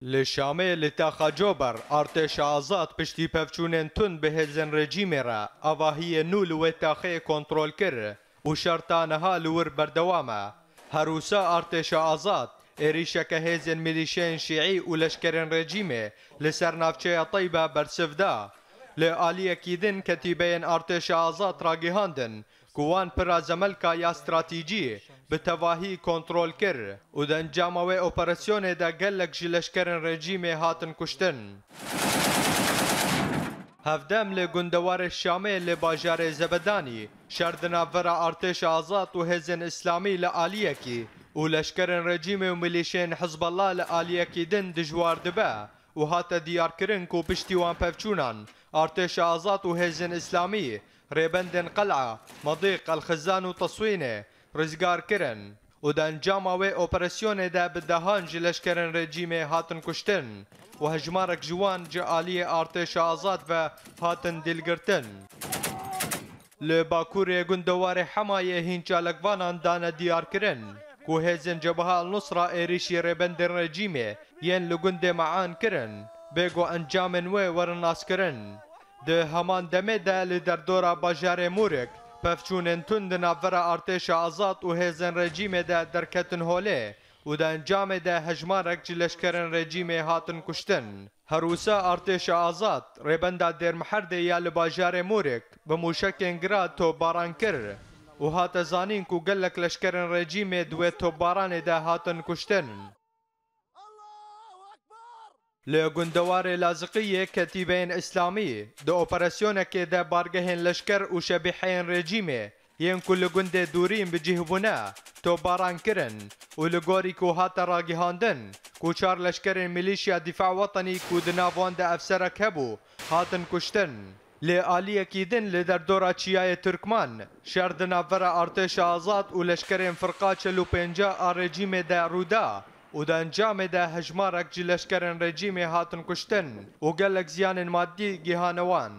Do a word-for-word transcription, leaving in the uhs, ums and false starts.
Li Şamê li taxa Cober, artêşa azad piştî pevçûnên tund bi hêzên rejîmê re avahiyê nû li wê taxê kontrol kir û şer ta niha li wir berdewam e. Her wisa artêşa azad êrîşeke hêzên milîşeyên şîî û leşkerên rejîmê li ser navçeya Teyba bersiv da. Li aliyekî din ketîbeyên artêşa azad ragihandin ku wan pira zemelka ya stratîcî bi tevahî kontrol kir û di encama wê operasyonê de gelek ji leşkerên rejîmê hatin kuştin. Hevdem li gundewarê Şamê li bajarê Zebedanî şer di navbera artêşa azad û hêzên îslamî li aliyekî û leşkerên rejîmê û milîşeyên Hizbullah li aliyekî din dijwar dibe û hate diyarkirin ku piştî wan pevçûnan artêşa azad û hêzên îslamî rêbendên Qel'a, Medîq, El Xizan û Teswînê rizgar kirin û di encama wê operasyonê de bi dehan ji leşkerên rejîmê hatin kuştin û hejmarek ji wan ji aliyê artêşa azad ve hatin dîlgirtin. Li bakurê gundewarê Hemayê hîn çalakvanan dane diyarkirin ku hêzên Cebeha El Nusra êrîşî rêbendên rejîmê yên li gundê Me'an kirin, bê ku encamên wê werin naskirin. Di heman demê de li derdora bajarê Mûrik pevçûnên tund di navbera artêşa azad û hêzên rejîmê de derketin holê û di encamê de hejmarek ji leşkerên rejîmê hatin kuştin. Her wisa artêşa azad rêbenda Dêrmiherdê ya li bajarê Mûrik bi mûşekên Grad topbaran kir û hate zanîn ku gelek leşkerên rejîmê di wê topbaranê de hatin kuştin. Li gundewarê Laziqiyê ketîbeyên îslamî di operasyonekê de bargehên leşker û şebîheyên rejîmê yên ku li gundê Dûrîn bi cih bûne topbaran kirin û li gorî ku hate ragihandin ku çar leşkerên milîşya Dîfa Wetenî ku di nav wan de efserek hebû hatin kuştin. Li aliyekî din li derdora Çiyayê Tirkman şer di navbera artêşa azad û leşkerên firqa çel û pênca a rejîmê de rû da û di encamê de hejmarek ji leşkerên rejîmê hatin kuştin û gelek ziyanên madî gihane wan.